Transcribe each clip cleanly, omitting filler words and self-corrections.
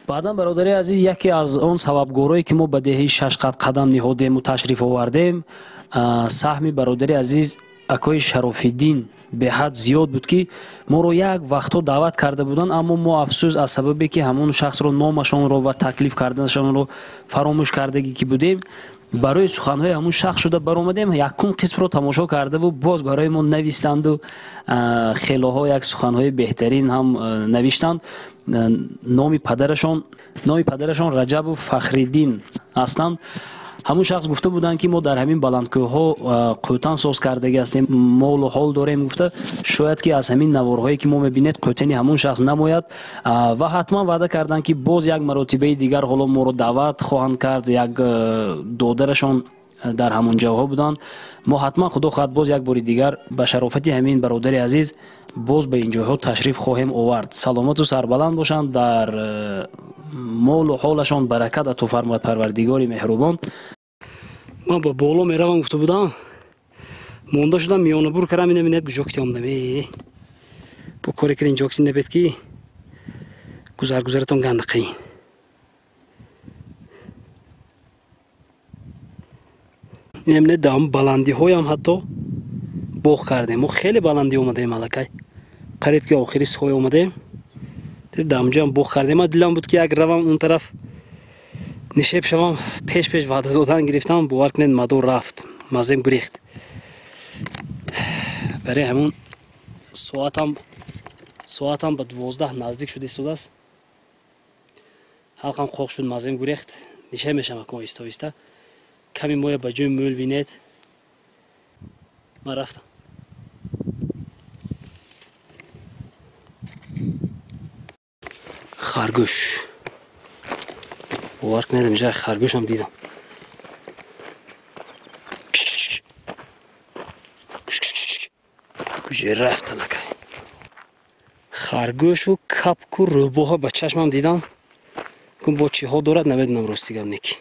Баъдан, бародари азиз, яке аз он сабабгорое ки мо ба деҳаи Шашқат қадам ниҳодему ташриф овардем, саҳми бародари азиз акои Шарофиддин беҳад зиёд буд, ки моро як вақтҳо даъват карда буданд, аммо мо афсӯс аз сабабе ки ҳамон шахсро номашонро ва таклиф карданашонро фаромӯш кардагӣ ки будем, барои суханҳои ҳамун шахс шуда баромадем. Якум қисмро тамошо кардаву боз барои мо навистанду хелоҳо як суханҳои беҳтарин ҳам навиштанд. Номи падарашон Раҷабов Фахриддин ҳастанд. Ҳамун шахс гуфта буданд, ки мо дар ҳамин баландкӯҳҳо қӯтан соз кардагӣ ҳастем, молу ҳол дорем гуфта. Шояд ки аз ҳамин наворҳое ки мо мебинед, қӯтани ҳамун шахс намояд. Ва ҳатман ваъда карданд, ки боз як маротибаи дигар ҳоло моро даъват хоҳанд кард. Як додарашон дар ҳамон ҷойҳо буданд. Мо ҳатман, худо хоҳад, боз як бори дигар ба шарофати ҳамин бародари азиз боз ба ин ҷойҳо ташриф хоҳем овард. Саломату сарбаланд бошанд, дар молу ҳолашон баракат ато фармояд Парвардигори меҳрубон. Ман ба боло меравам гуфта будам, монда шудам, миёнабур кардам. Ина бинед, куҷо кити омдам. Бо коре кар инҷо кити набед, ки гузаргузаратон ганда қиин. Инам дар баландиҳоям ҳатто боғ кардем. Мо хеле баландӣ омадаем, аллакай қариб ки охири сӯй омадаем. Дар онҷоам боғ кардем. Ман дилам буд, ки як равам он тараф, нишеб шавам. Пеш пеш ваъда додан гирифтам, бовар кунед, мадор рафт, мазем гурехт. Барои ҳамун соатам ба 12 наздик шуда истодааст. Ҳалқам қоқ шуд, мазем гурехт. Нише мешавам акун оҳиста оҳиста. Ками моя ба ҷои мӯл бинед. Ман рафтам. Харгӯш, бовар кунед, инҷа харгӯшам дидам. Куҷо рафт аллакай харгӯшу капку рӯбоҳа ба чашмам дидам. Кун бо чиҳо дорад, намедонам, рости гап неки.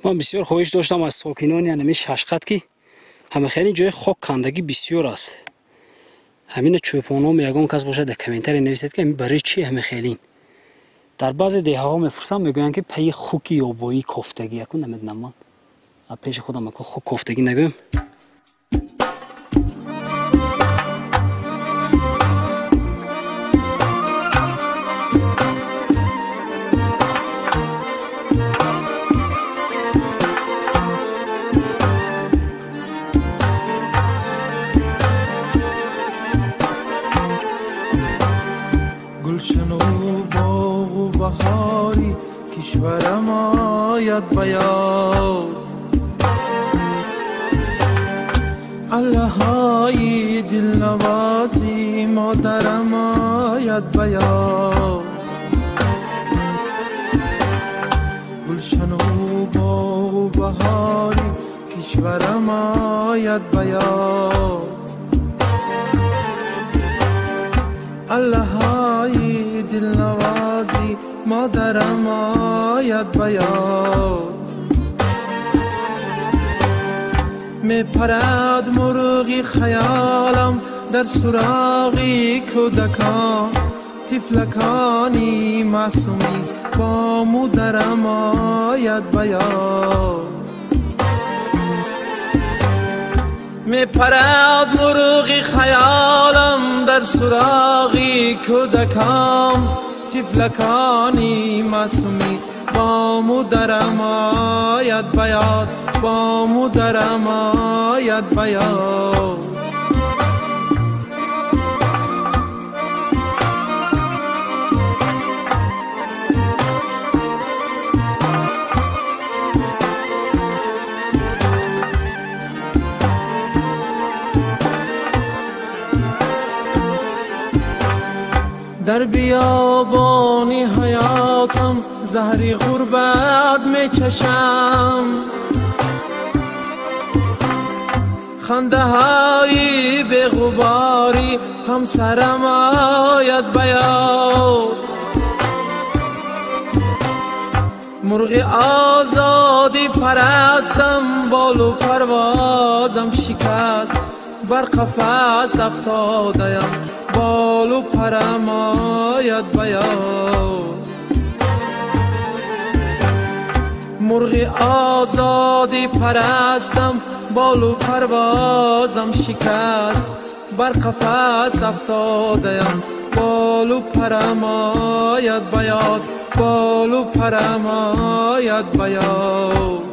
Ман бисёр хоҳиш доштам аз сокинони ҳамин Шашқат, ки ҳамахели ҷои хок кандагӣ бисёр аст. Ҳамина чӯпоном ягон кас бошад, дар комментария нависед, ки ҳамин барои чи ҳамахелин. Дар баъзе деҳаҳо мепурсам, мегӯянд, ки пайи хуки ёбоӣ кофтагӣ. Якун намедонам, ман пеши худам акун хук кофтагӣ нагӯям. Гулшану боғу баҳори кишварам ояд ба ёд, аллаҳои дилнавози модарам ояд ба ёд. Гулшану боғу баҳори кишварам ояд ба ёд, аллаҳои дилнавози модарам ояд ба ёд. Мепарад мурғи хаёлам дар суроғи кӯдакон, тифлакони маъсумӣ бо модарам ояд ба ёд. Мепарад мурғи хаёлам дар суроғи кӯдакон, тифлакони маъсумӣ бо модарам ояд ба ёд, бо модарам ояд ба ёд. Дар биёбони ҳаётам заҳри ғурбат мечашам, хандаҳои беғуборӣ ҳамсарам ояд ба ёд. Мурғи озодӣ парастам, болу парвозам шикаст. бар қафас афтодаям, болу парам ояд ба ёд. Мурғи озодӣ парастам, болу парвозам шикаст, бар қафас афтодаям, болу парам ояд ба ёд, болу парам ояд ба ёд.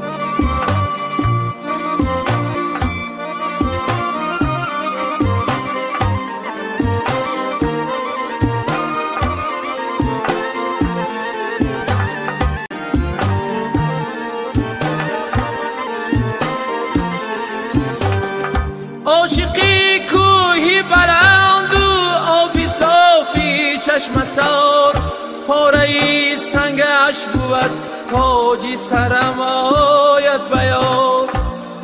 Ошиқи кӯҳи баланду оби софи чашмасор, пораи сангаш бувад тоҷи сарам ояд ба ёд.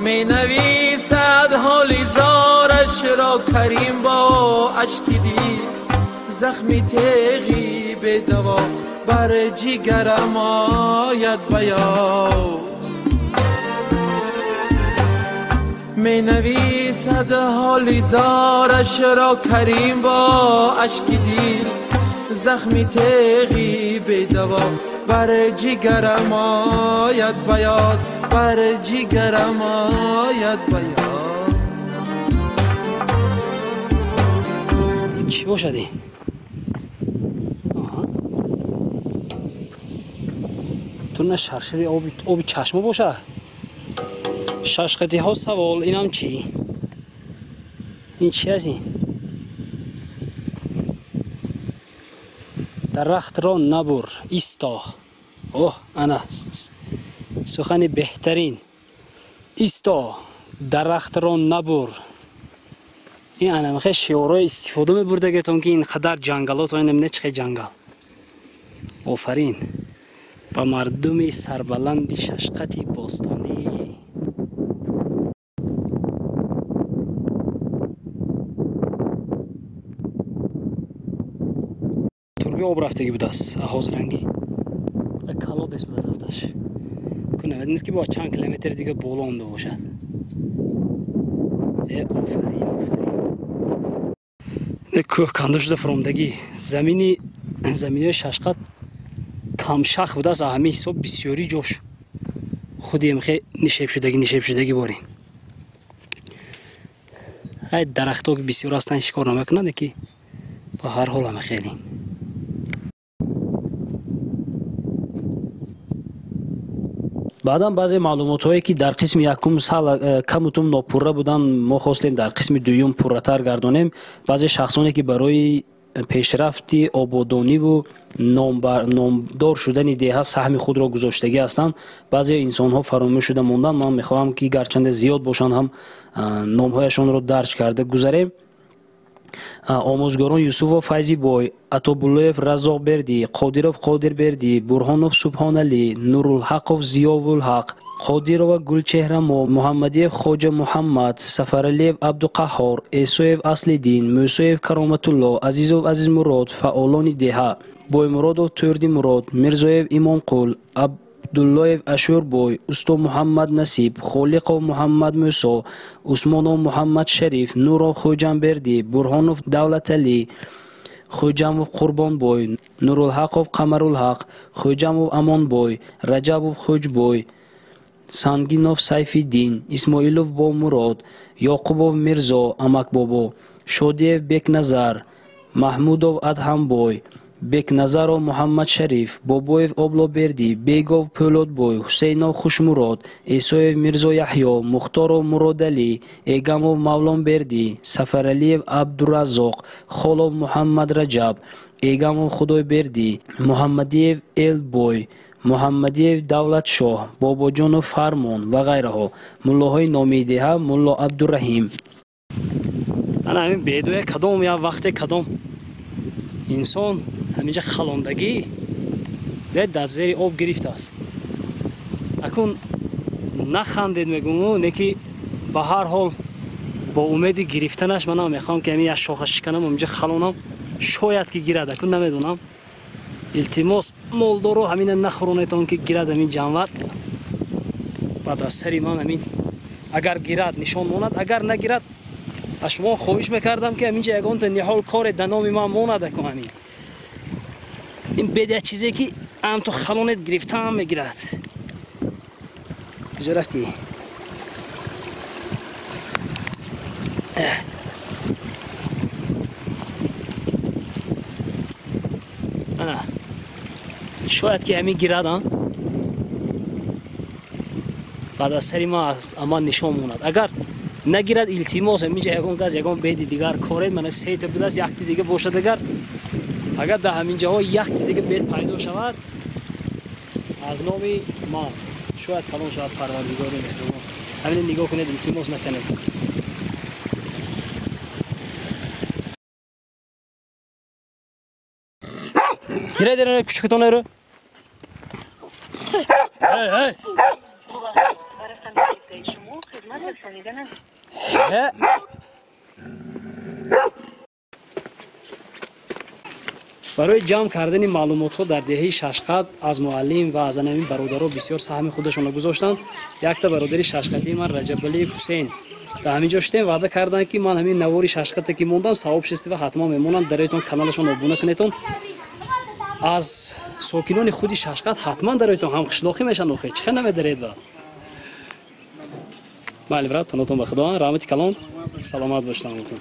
Менависад ҳоли зорашро Карим бо ашки дил, захми теғи бедаво бар ҷигарам ояд ба ёд. Менависад ҳоли зорашро Карим бо ашки дил, захми теғи бедаво бар ҷигарам ояд ба ёд, бар ҷигарам ояд ба ёд. Чӣ бошад ин? Ту на шаршари оби чашма бошад? Шашқатиҳо савол, инам чӣ? Ин чи аст ин? Дарахтро набур, исто. Оҳ, ана сухани беҳтарин. Исто, дарахтро набур. Ин анамхе шиорҳои истифода мебурдагетон ки ин қадар ҷангалот, ин намина чӣ хел ҷангал. Офарин ба мардуми сарбаланди Шашқати бостонӣ. Турби об рафтагӣ будааст, ҳозирангӣ. Колодец будааст афташ. Кунаведнед ки бояд чанд километр дига боло омда бошад. Офарин, офарин. Кӯҳ канда шуда фуромдагӣ. Заминиҳои Шашқат камшах будааст, а ҳамин ҳисоб бисёри ҷош худи амхе нишебшудагӣ борин. Ай дарахтҳо ки бисёр ҳастанд, ҳеҷ кор намекунанд, ки ба ҳар ҳол ама хеле. Баъдан баъзе маълумотҳое ки дар қисми якум камутум нопурра буданд, мо хостем дар қисми дуюм пурратар гардонем. Баъзе шахсоне ки барои пешрафти ободониву номдор шудани деҳа саҳми худро гузоштагӣ ҳастанд, баъзе инсонҳо фаромӯш шуда монданд. Ман мехоҳам ки гарчанде зиёд бошанд ҳам номҳояшонро дарҷ карда гузарем. Омӯзгорон Юсуфов Файзибой, Атобуллоев Разоқбердӣ, Қодиров Қодирбердӣ, Бурҳонов Субҳоналӣ, Нурулҳақов Зиёвулҳақ, Қодирова Гулчеҳрамо, Муҳаммадиев Хоҷа Муҳаммад, Сафаралиев Абдуқаҳҳор, Эсоев Аслиддин, Мӯсоев Кароматулло, Азизов Азизмурод, фаъолони деҳа, Боймуродов Тӯрдимурод, Мирзоев Имомқул, Абдуллоев Ашурбой, Усто Муҳаммад Насиб, Холиқов Муҳаммад Мӯсо, Усмонов Муҳаммад Шариф, Нуров Хӯҷамбердӣ, Бурҳонов Давлаталӣ, Хӯҷамов Қурбонбой, Нурулҳақов Қамарулҳақ, Хӯҷамов Амонбой, Раҷабов Хӯҷбой, Сангинов Сайфиддин, Исмоилов Бомурод, Ёқубов Мирзо Амакбобо, Шодиев Бекназар, Маҳмудов Адҳамбой, Бекназаров Муҳаммадшариф, Бобоев Облобердӣ, Бегов Пӯлодбой, Ҳусейнов Хушмурод, Эсоев Мирзояҳё, Мухторов Муродалӣ, Эгамов Мавлонбердӣ, Сафаралиев Абдураззоқ, Холов Муҳаммадраҷаб, Эгамов Худойбердӣ, Муҳаммадиев Элбой, Муҳаммадиев Давлатшоҳ, Бобоҷонов Фармон ва ғайраҳо. Муллоҳои номии деҳа Мулло Абдураҳим. Ана ҳамин бедоя кадом як вақте кадом инсон ҳаминҷа халондагӣ дар зери об гирифтааст. Акун нахандед мегӯму, не ки ба ҳар ҳол бо умеди гирифтанаш манам мехоҳам ки ҳамин як шоха шиканам, ҳаминҷа халонам, шояд ки гирад, акун намедонам. Илтимос молдоро ҳамина нахӯронетон ки гирад ҳамин ҷанвар. Баъд аз сари ман ҳамин агар гирад нишон монад, агар нагирад Аз шумо хоҳиш мекардам, ки ҳаминҷа ягонта ниҳол коре да номи ман монада ку. Ҳамин ин бед як чизе ки амту халонет гирифтаам мегирад. Куҷо рафтӣ? Ана, шояд ки ҳамин гирад, баъд аз сари ман аман нишон монад. Агар нагирад, илтимос, ҳаминҷа ягон газ, ягон беди дигар коред. Мана сета будааст, якти дига бошад. Агар дар ҳамин ҷоҳо якти дига бед пайдо шавад, аз номи ман шояд калон шавад. Парвардигори меҳрубон, ҳамин нигоҳ кунед, илтимос, накунед. Гиред кучукатонеро. Эй, эй! Барои ҷамъ кардани маълумотҳо дар деҳаи Шашқат аз муаллим ва аз анамин бародаро бисёр саҳми худашонро гузоштанд. Якта бародари шашқатии ман, Раҷабалиев Ҳусейн, дар ҳамин ҷо шудем, ваъда карданд, ки ман ҳамин навори Шашқате ки мондам, савоб шестива ҳатман мемонам. Дароитон каналашон обуна кунетон. Аз сокинони худи Шашқат ҳатман дароитон ҳамқишлоқӣ мешанд. Охе, чӣ хел намедаред? Ва майли, брат, панотон ба Худо, раҳмати калон, саломат бошед ҳаматон.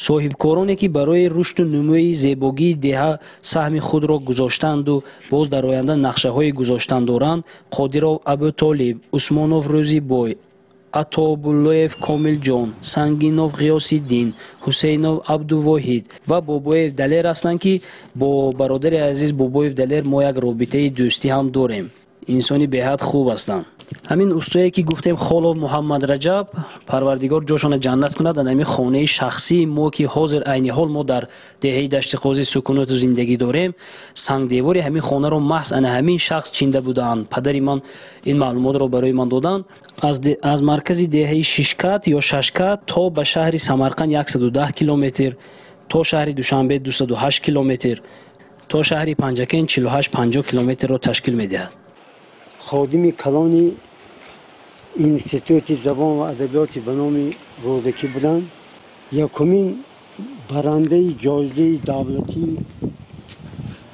Соҳибкороне, ки барои рушду нумӯи зебогии деҳа саҳми худро гузоштанду боз дар оянда нақшаҳои гузоштан доранд: Қодиров Абутолиб, Усмонов Рӯзибой, Атобуллоев Комилҷон, Сангинов Ғиёсиддин, Ҳусейнов Абдувоҳид ва Бобоев Далер ҳастанд, ки бо бародари азиз Бобоев Далер мо як робитаи дӯстӣ ҳам дорем. Инсони беҳад хуб ҳастанд. Ҳамин устое, ки гуфтем, Холов Муҳаммад Раҷаб, Парвардигор ҷошона ҷаннат кунад, дар ҳамин хонаи шахсии мо, ки ҳозир айни ҳол мо дар деҳаи Дашти Қозӣ сукунату зиндагӣ дорем, сангдевори ҳамин хонаро маҳз ана ҳамин шахс чинда буданд. Падари ман ин маълумотро барои ман доданд. Аз маркази деҳаи Шишкат ё Шашкат то ба шаҳри Самарқанд 110 километр, то шаҳри Душанбе 208 километр, то шаҳри Панҷакент 48-50 километрро ташкил медиҳад. Ходими калони Институти забон ва адабиёти ба номи Рӯдакӣ буданд. Якумин барандаи ҷоизаи давлатӣ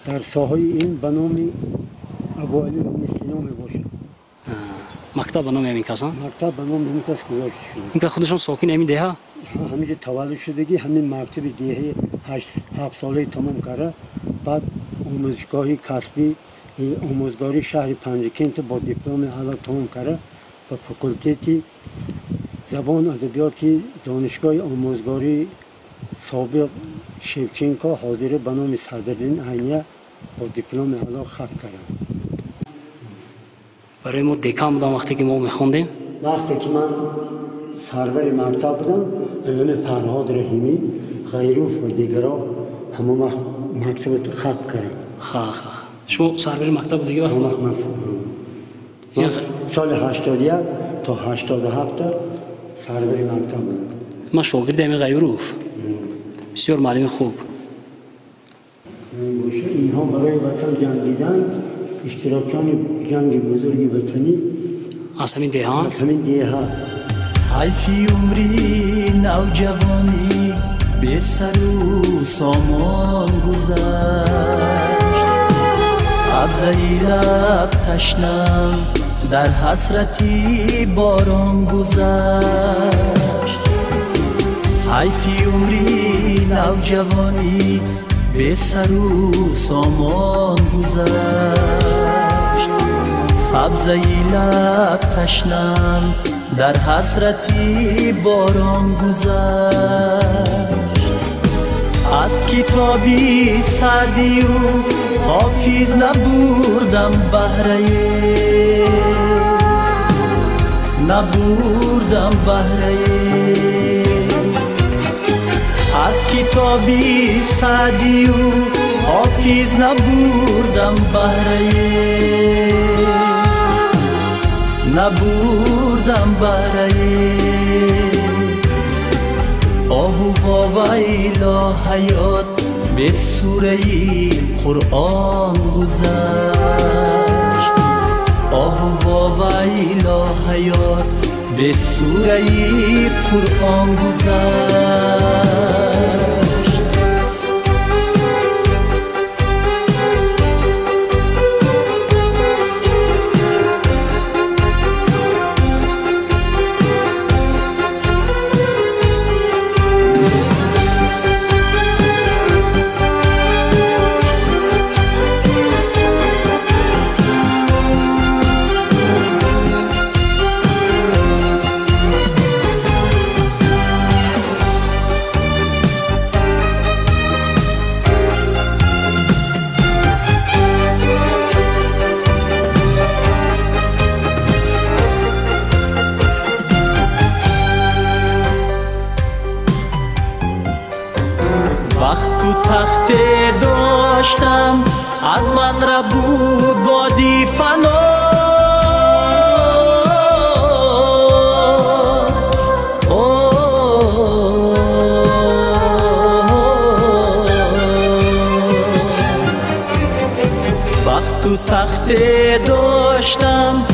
дар соҳаи илм ба номи Абуалӣ ибни Сино мебошад. Мактаб ба номи ҳамин кас? Мактаб ба номи ҳамин кас гузошта шуда. Ин кас худашон сокини ҳамин деҳа? Ҳаминҷо таваллуд шудагӣ, ҳамин мактаби деҳаи ҳафтсолаи тамом карда, баъд омӯзишгоҳи касбӣ омӯзгории шаҳри Панҷакент бо дипломи аъло тамом карда, ба факултети забон адабиёти донишгоҳи омӯзгории собиқ Шевченко, ҳозира ба номи Садриддин Айния, бо дипломи аъло хатм кардам. Барои мо декан будам вақте ки мо мехондем. Вақте ки ман сарвари мактаб будам, анами Фарҳод Раҳимӣ, Ғайруф ва дигаро ҳамон вақт мактабро хатм кардам. Ха, ха. Шумо сарвари мактаб будаги вақт? Соли 81 то 87 сарвари мактаб будам. Ман шогирди ҳамин Ғайруф. Бисёр муаллими хуб. Инҳо барои ватан ҷангидан, иштирокчиёни ҷанги бузурги ватанӣ. Аз ҳамин деҳа? Аз ҳамин деҳа. Ҳайфи умри навҷавонӣ бесару сомон гузашт, сабзаи лаб ташнам дар ҳасрати борон гузашт. Ҳайфи умри навҷавонӣ бесару сомон гузашт, сабзаи лаб ташнам дар ҳасрати борон гузашт. Аз китоби Саъдию Ҳофиз набурдам баҳрае, набурдам баҳрае. Аз китоби Саъдию Ҳофиз набурдам баҳрае, набурдам баҳрае. Оҳу вовайло ҳаёт бесураи Қуръон гузашт, оҳу вовайло ҳаёт به سوره قرآن گذشت. داشتم از من را بود بادی فنا، بخت و تخت داشتم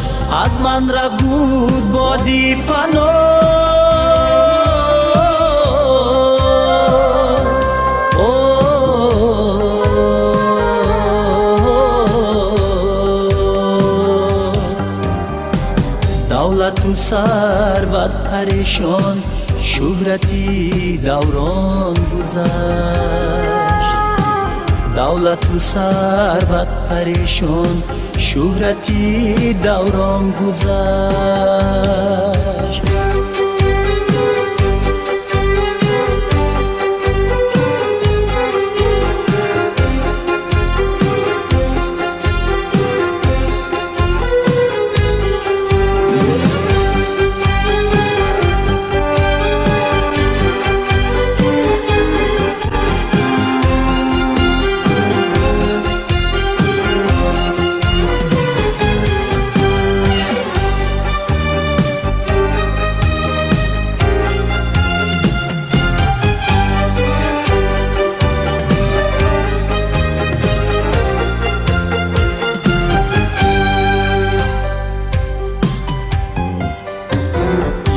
از من را بود بادی فنا، دولت و ثروت پریشان شهرتی دوران گذشت، دولت و ثروت پریشان شهرتی دوران گذشت.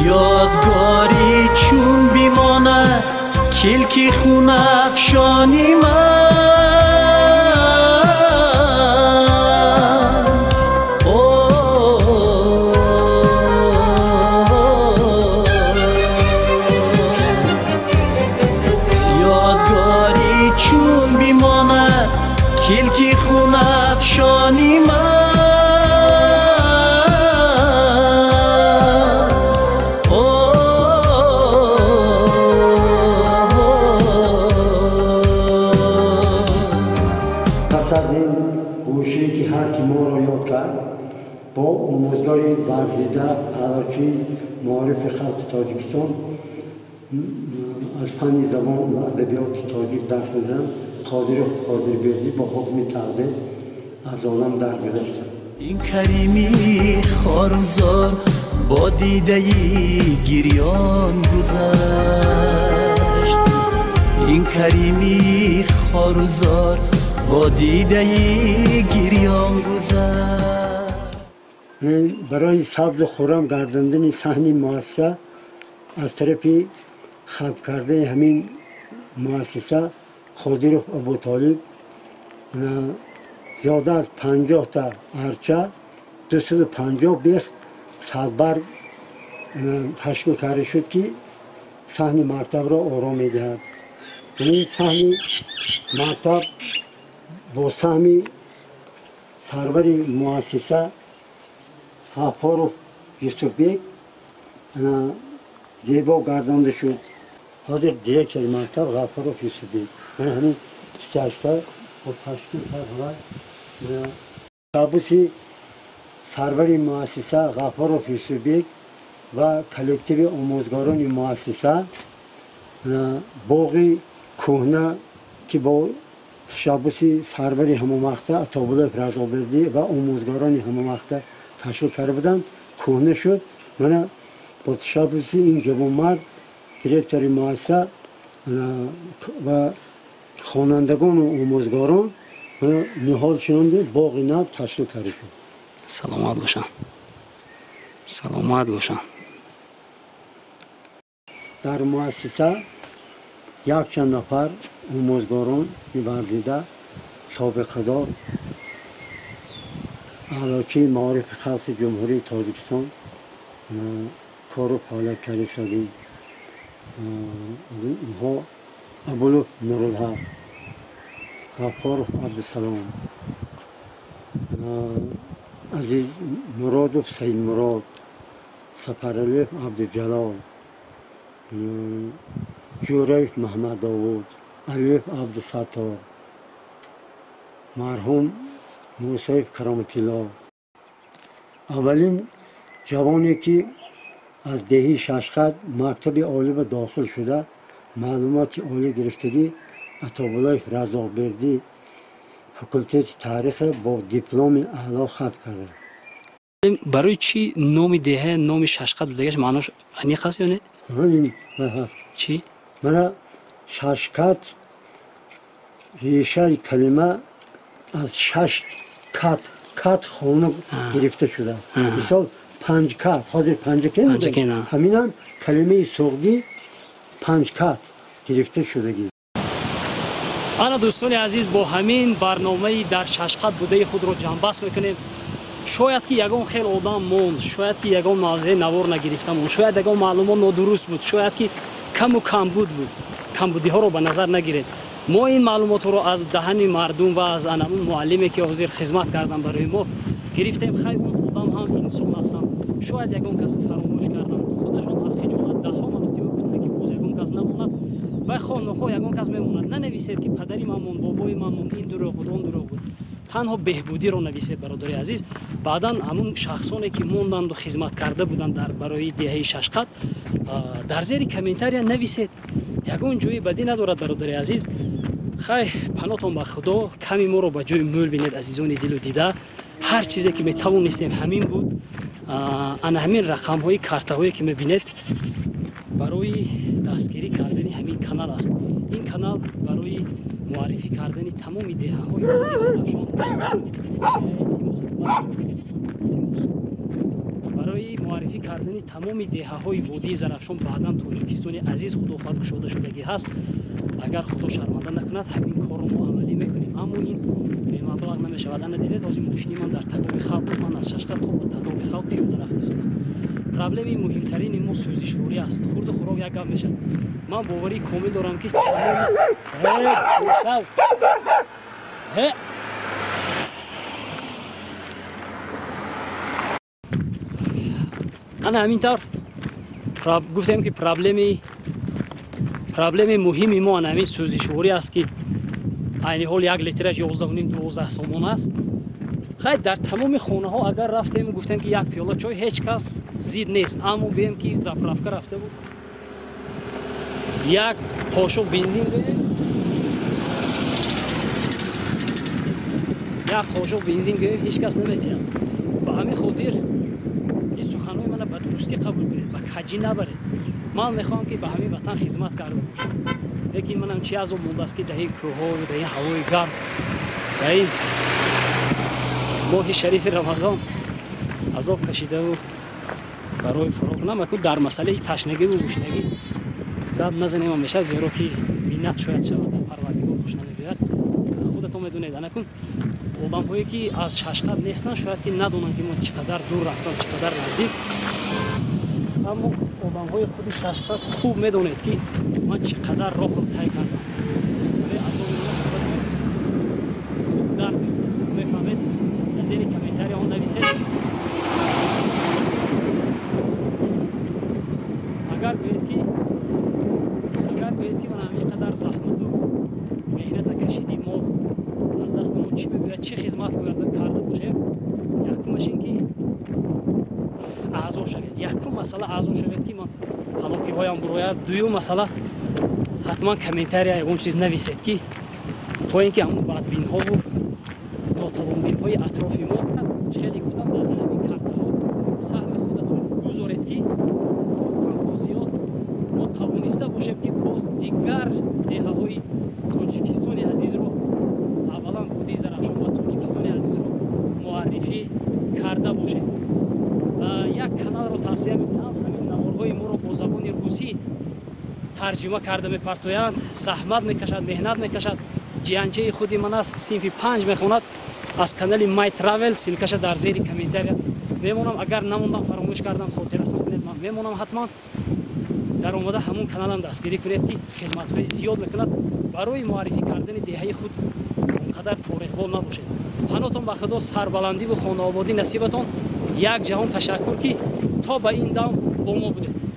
یادگاری چون بیمانه کلکی خون افشانی من، یادگاری چون بیمانه کلکی خون افشانی من، бо омӯзгори варзида аълочии маорифи халқи Тоҷикистон аз фанни забон ва адабиёти тоҷик дарс медиҳанд Қодиров Қодирбердӣ бо ҳукми тақдир аз олам даргузаштанд. Ин карими хорузор бо дидаи гирён гузашт, ин карими хорузор бо дидаи гирён гузашт. Барои сабзу хуррам гардондани саҳни муассиса аз тарафи халқ кардаи ҳамин муассиса Қодиров Абутолиб зиёда аз 50та арча, 250 бех садбарг ташкил карда шуд, ки саҳни мактабро ором медиҳад. Ин саҳни мактаб бо саҳми сарвари муассиса Ғаффоров Юсуфбек зебо гардонда шуд. Ҳозир директори мактаб Ғаффоров Юсуфбек. Мана ҳамин стяжка бо ташкил кард. Ташаббуси сарвари муассиса Ғаффоров Юсуфбек ва коллективи омӯзгорони муассиса боғи кӯҳна, ки бо ташаббуси сарвари ҳамон вақта Атобуллоев Разобердӣ ва омӯзгорони ҳамон вақта ташкил карда буданд, кӯҳна шуд. Мана бо ташаббуси ин ҷавонмард директори муассиса ва хонандагону омӯзгорон ниҳол шинонду боғи нав ташкил карда шуд. Саломат бошанд, саломат бошанд. Дар муассиса якчанд нафар омӯзгорон варзида, собиқадор, аълочии маорифи халқи Ҷумҳурии Тоҷикистон кору фаъолият карда истодем. Аз инҳо Абулов Нурулҳақ, Ғаффоров Абдусалом, Азиз Муродов Саидмурод, Сафаралиев Абдуҷалол, Ҷӯраев Маҳмаддовуд, Алиев Абдусаттор, марҳум Мусоев Кароматилло. Аввалин ҷавоне ки аз деҳии Шашқат мактаби олӣ ба дохил шуда, маълумоти олӣ гирифтагӣ Атобуллоев Разоқбердӣ факултети таърих бо дипломи аъло хатм карда. Барои чӣ номи деҳа номи Шашқат будагаш маънош аниқ аст ё не? Чӣ? Мана Шашқат решаи калима аз шаш кат, кат хона гирифта шудааст. Мисол панҷкат, ҳозир Панҷакент, ҳаминам калимаи суғдӣ панҷкат гирифта шудагӣ. Ана дӯстони азиз, бо ҳамин барномаи дар Шашқат будаи худро ҷамъбаст мекунем. Шояд ки ягон хел одам монд, шояд ки ягон мавзеи навор нагирифта монд, шояд ягон маълумот нодуруст буд, шояд ки каму камбуд буд. Камбудиҳоро ба назар нагиред. Мо ин маълумотҳоро аз даҳани мардум ва аз анамун муаллиме ки ҳозир хизмат кардан барои мо гирифтем. Хай, он одам ҳам инсон ҳастанд, шояд ягон кас фаромӯш карданд, худашон аз хиҷолат даҳҳо маротиба гуфтанд ки боз ягон кас намонад ва хоҳ нохоҳ ягон кас мемонад. Нанависед ки падари ман монд, бобои ман монд, ин дурӯғ буд, он дурӯғ буд. Танҳо беҳбудиро нависед, бародари азиз. Баъдан ҳамун шахсоне ки монданду хизмат карда буданд дар барои деҳаи Шашқат, дар зери комментария нависед. Ягон ҷои бадӣ надорад, бародари азиз. Хай, панотон ба Худо, ками моро ба ҷои мӯл бинед, азизони дилу дида. Ҳар чизе ки метавонистем ҳамин буд. Ана ҳамин рақамҳои картаҳое ки мебинед барои дастгирӣ кардани ҳамин канал аст. Ин канал барои муаррифӣ кардани тамоми деҳаҳои Зарафшон, барои муаррифӣ кардани тамоми деҳаҳои водии Зарафшон, баъдан Тоҷикистони азиз худо хоҳад кушода шудагӣ ҳаст. Агар Худо шарманда накунад, ҳамин корро мо амалӣ мекунем, аммо ин бемаблағ намешавад. Ана дидед, ҳозир мошини ман дар тагоби халқ буд, ман аз Шашқат то ба тагоби халқ пиёда рафта истодам. Проблеми муҳимтарини мо сӯзишворӣ аст. Хурду хӯрок як гап мешавад. Ман боварии комил дорам ки ана ҳамин тавр гуфтем ки проблеми муҳими мо ана ҳамин сӯзишворӣ аст, ки айни ҳол як литраш 11,5-12 сомон аст. Хай, дар тамоми хонаҳо агар рафтем гуфтем ки як пиёла чой, ҳеҷ кас зид нест, аммо гӯем ки заправка рафта буд, як қошуқ бензин гӯем, як қошуқ бензин гӯем, ҳеҷ кас наметиҳад. Ба ҳамин хотир ин суханҳои мана ба дурустӣ қабул кунед, ба каҷӣ набаред. Ман мехоҳам ки ба ҳамин ватан хизмат карда бошам, лекин манам чи азоб мондааст ки дар ин кӯҳҳо, дар ин ҳавои гарм, дар ин моҳи шарифи Рамазон азоб кашидаву барои фурӯғ намакун. Дар масъалаи ташнагиву гушнагӣ гап назанем ҳам мешавад, зеро ки миннат шояд шавад, дар Парвардигор хуш намебиёяд. Худатон медонед, анакун одамҳое ки аз Шашқат нестанд, шояд ки надонанд ки мо чӣ қадар дур рафтам, чӣ қадар наздик, аммо одамҳои худи Шашқат хуб медонед ки ман чӣ қадар роҳро тай кардам. Барои азоби ман худатон хуб дарк мекунед, хуб мефаҳмед. Аз зери комментарияҳо нависед. Агар гӯед ки ман ҳамин қадар заҳмату меҳната кашидӣ, мо аз дасти мо чӣ мебояд, чӣ хизмат карда бошем, якумаш ин ки аъзо шавед. Якум масъала аъзо шавед ки ман ҳалокиҳоям бурояд. Дуюм масъала ҳатман комментария ягон чиз нависед, ки то ин ки ҳамун бадбинҳову нотавонбинҳои атрофи мо, хеле гуфтам, дар ҳамин картаҳо саҳми худатон гузоред, ки хоҳ кам хоҳ зиёд мо тавониста бошем ки боз дигар деҳаҳои Тоҷикистони азизро, аввалан водии Зарафшон ва Тоҷикистони азизро муаррифӣ карда бошем. Як каналро тавсия медиҳам, ҳамин наворҳои моро бо забони русӣ Тарҷума карда мепартоянд, заҳмат мекашад, меҳнат мекашад. Ҷиянчаи худи ман аст, синфи 5 мехонад. Аз канали My Travel ссылка ша дар зери комментария мемонам. Агар намондам, фаромӯш кардам, хотиррасон кунед, ман мемонам ҳатман. Дар омада ҳамун каналам дастгирӣ кунед, ки хизматҳои зиёд мекунад барои муаррифӣ кардани деҳаи худ. Он қадар фориғбол набошед. Панотон ба Худо, сарбаландиву хонаободӣ насибатон. Як ҷаҳон ташаккур, ки то ба ин дам бо мо будед.